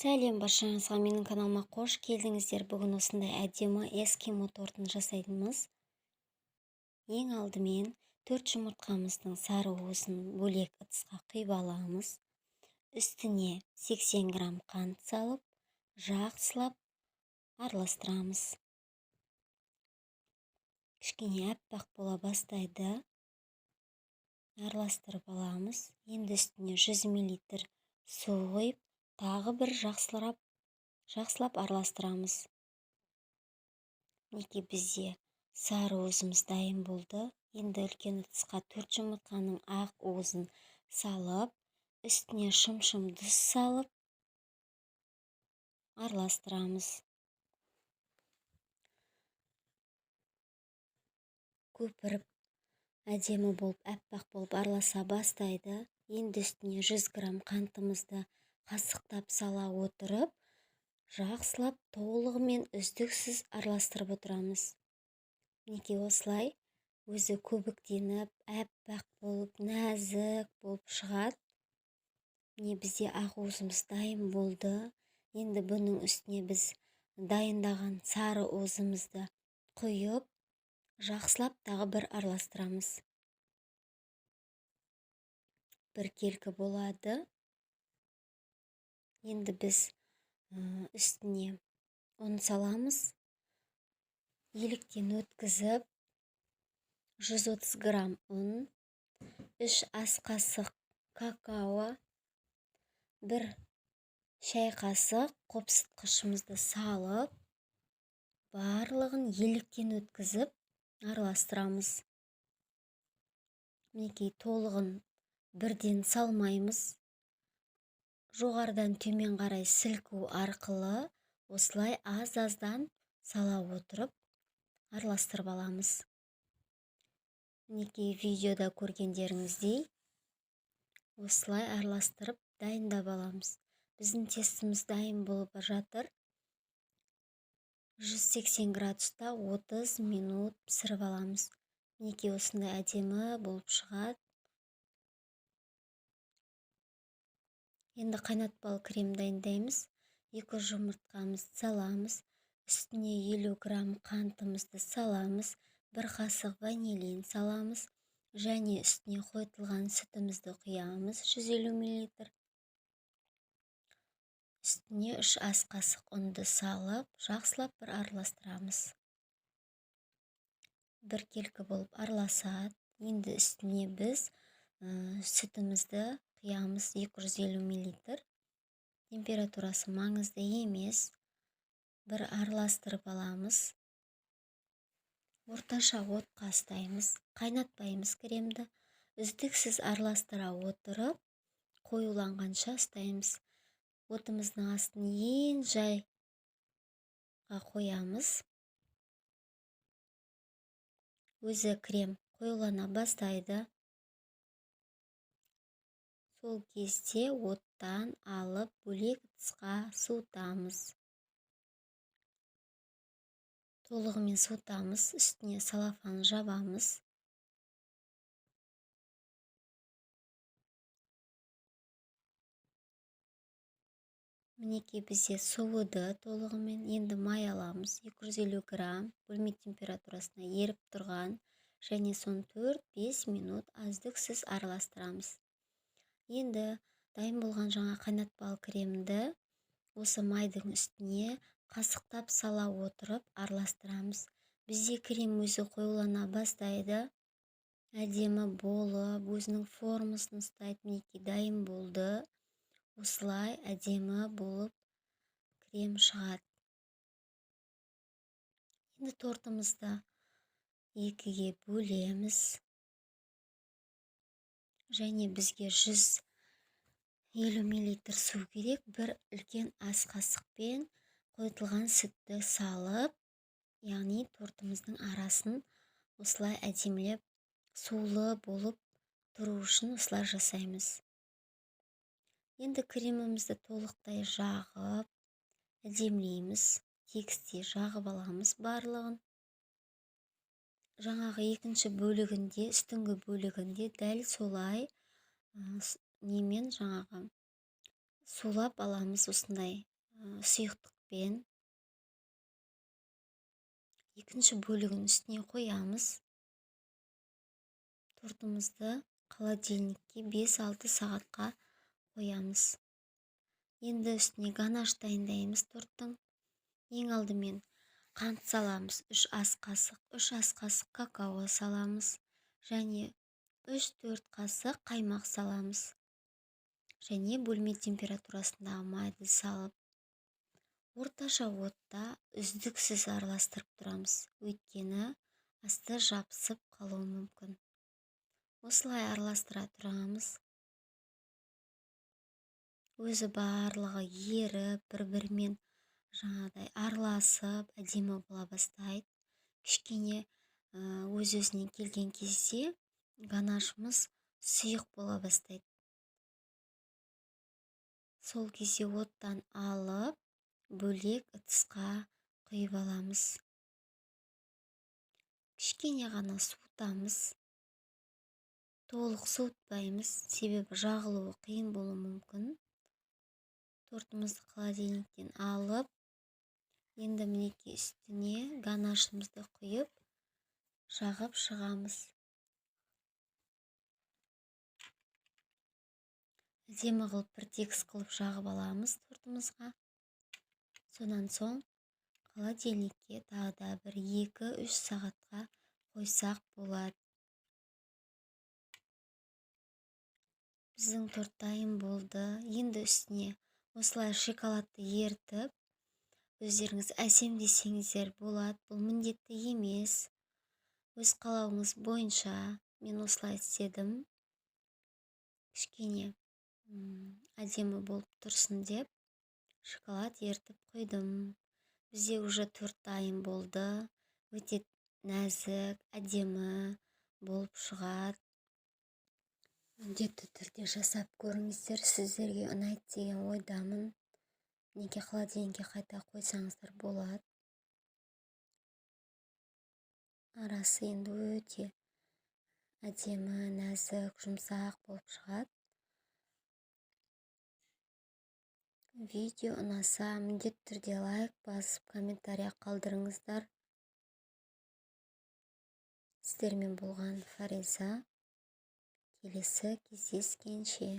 Сәлем баршаңызға, менің каналыма қош келдіңіздер. Бүгін осындай әдемі эскимо тортын жасаймыз. Ең алдымен 4 жұмыртқамыздың сары уызын бөлек ыдысқа құйып аламыз. Үстіне 80 грамм қант салып, жақсылап араластырамыз. Кішкене аппақ бола бастайды. Араластырып аламыз. Енді үстіне 100 мл су құйып, тағы бір жақсылап араластырамыз. Мінекей бізде сары уызымыз дайын болды. Енді үлкен ыдысқа 4 жұмыртқаның ақ уызын салып, үстіне шым-шым тұз салып араластырамыз. Көпіріп әдемі болып, аппақ болып араласа бастайды. Енді үстіне 100 грамм қантымызды қасықтап сала отырып, жақсылап толығымен үздіксіз араластырып отырамыз. Мінекей осылай өзі көбіктеніп, аппақ болып, нәзік болып шығады. Міне бізде ақ уызымыз дайын болды. Енді бұның үстіне біз дайындаған сары уызымызды құйып, жақсылап тағы бір араластырамыз. Біркелкі болады. Енді біз үстіне ұн саламыз. Еліктен өткізіп 130 грамм ұн, 3 ас қасық какао, 1 шай қасық қопсытқышымызды салып, барлығын еліктен өткізіп араластырамыз. Мінекей толығын бірден салмаймыз. Жоғарыдан төмен қарай сілку арқылы осылай аз-аздан сала отырып араластырып аламыз. Мінекей видеода көргендеріңіздей осылай араластырып дайындап аламыз. Біздің тестіміз дайын болып жатыр. 180 градуста 30 минут пісіріп аламыз. Мінекей осындай әдемі болып шығады. Енді қайнатпалы крем дайындаймыз. 2 жұмыртқамызды саламыз. Үстіне 50 грамм қантымызды саламыз. 1 қасық ванилин саламыз. Және үстіне қойытылған сүтімізді құямыз 150 мл. Үстіне 3 ас қасық ұнды салып, жақсылап бір араластырамыз. Біркелкі болып араласады. Енді үстіне біз сүтімізді құямыз 250 мл. Температурасы маңызды емес. Бір араластырып аламыз. Орташа отқа ұстаймыз, қайнатпаймыз кремді. Үздіксіз араластыра отырып, қоюланғанша ұстаймыз. Отымыздың астын ең жайға қоямыз. Өзі крем қоюлана бастайды. Сол кезде оттан алып бөлек ыдысқа суытамыз. Толығымен суытамыз, үстіне салафан жабамыз. Мінекей бізде суыды толығымен. Енді май аламыз, 250 грамм бөлме температурасына еріп тұрған, және соны 4-5 минут үздіксіз араластырамыз. Енді дайын болған жаңа қайнатпалы кремді осы майдың үстіне қасықтап сала отырып араластырамыз. Бізде крем өзі қоюлана бастайды. Әдемі болып, өзінің формасын ұстайды. Мінекей дайын болды. Осылай әдемі болып крем шығады. Енді тортымызды 2-ге бөлеміз. Және бізге 150 мл су керек. Бір үлкен ас қасықпен қойытылған сүтті салып, яғни тортымыздың арасын осылай әдемілеп сулы болып тұру үшін осылай жасаймыз. Енді кремімізді толықтай жағып, әдемілейміз, тегістей жағып аламыз барлығын. Жаңағы екінші бөлігінде, үстіңгі бөлігінде дәл солай немен жаңағы сулап аламыз осындай сұйықтықпен. Екінші бөлігін үстіне қоямыз. Тортымызды холодильникке 5-6 сағатқа қоямыз. Енді үстіне ганаш дайындаймыз торттың. Ең алдымен қант саламыз, 3 ас қасық, 3 ас қасық какао саламыз және 3-4 қасық қаймақ саламыз. Және бөлме температурасындағы майды салып, орташа отта үздіксіз араластырып тұрамыз. Өйткені асты жабысып қалуы мүмкін. Осылай араластыра тұрамыз. Өзі барлығы еріп, бір-бірімен жаңағыдай араласып, әдемі бола бастайды. Кішкене өз-өзіне келген кезде ганашымыз сұйық бола бастайды. Сол кезде оттан алып, бөлек ыдысқа құйып аламыз. Кішкене ғана суытамыз. Толық суытпаймыз, себебі жағылуы қиын болуы мүмкін. Тортымызды холодильниктен алып, енді мінекей үстіне ганашымызды құйып, жағып шығамыз. Әдемі қылып бір тегіс қылып жағып аламыз тортымызға. Сонан соң холодильникке тағы да бір 2-3 сағатқа қойсақ болады. Біздің торт дайын болды. Енді үстіне осылай шоколадты ерітіп, өздеріңіз әсемдесеңіздер болады. Бұл міндетті емес. Өз қалауыңыз бойынша мен осылай істедім. Кішкене әдемі болып тұрсын деп шоколад ерітіп қойдым. Бізде уже торт дайын болды. Өте нәзік, әдемі болып шығады. Міндетті түрде жасап көріңіздер, сіздерге ұнайды деген ойдамын. Неге холодильникке қайта қойсаңыздар болады. Арасы енді өте әдемі, нәзік, жұмсақ болып шығады. Видео ұнаса, міндетті түрде лайк басып, комментария қалдырыңыздар. Сіздермен болған Фариза. Келесі кездескенше.